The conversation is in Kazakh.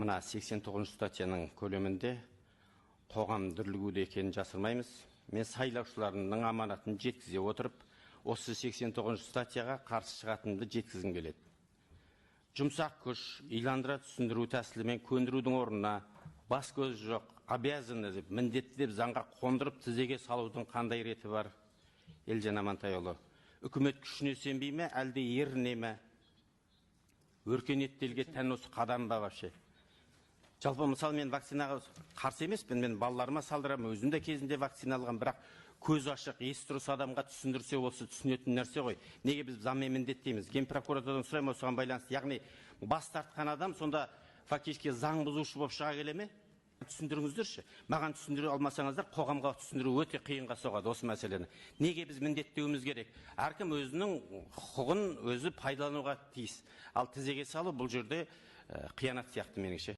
Мына 89 статьяның көлемінде қоғам дүрлігуде екенін жасырмаймыз. Мен сайлаушыларымның аманатын жеткізе отырып, осы 89 статьяға қарсы шығатынымды жеткізгім келеді. Жұмсақ күш, иландыра түсіндіру тәсілімен көндірудің орнына бас көз жоқ, обязаны деп, міндетті деп заңға қондырып тізеге салудың қандай реті бар? Елжан Амантайұлы, үкімет күшіне сенбей ме, әлде еріне ме? Өркениетті елге тән осы қадам ба вообще? Жалпы, мысалы, мен вакцинаға қарсы емеспін, мен балаларыма салдырамын, өзім де кезінде вакцина алғам, бірақ көзі ашық, есі дұрыс адамға түсіндірсе, осы түсінетін нәрсе ғой. Неге біз заңмен міндеттейміз? Генпрокуратурадан сұраймын осыған байланысты. Яғни бас тартқан адам сонда фактически заң бұзушы болып шыға келе ме? Түсіндіріңіздерші. Маған түсіндіре алмасаңыздар, қоғамға түсіндіру өте қиынға соғады осы мәселені. Неге біз міндеттеуіміз керек? Әркім өзінің құқығын өзі пайдалануға тиіс. Ал тізеге салу бұл жерде қиянат сияқты меніңше.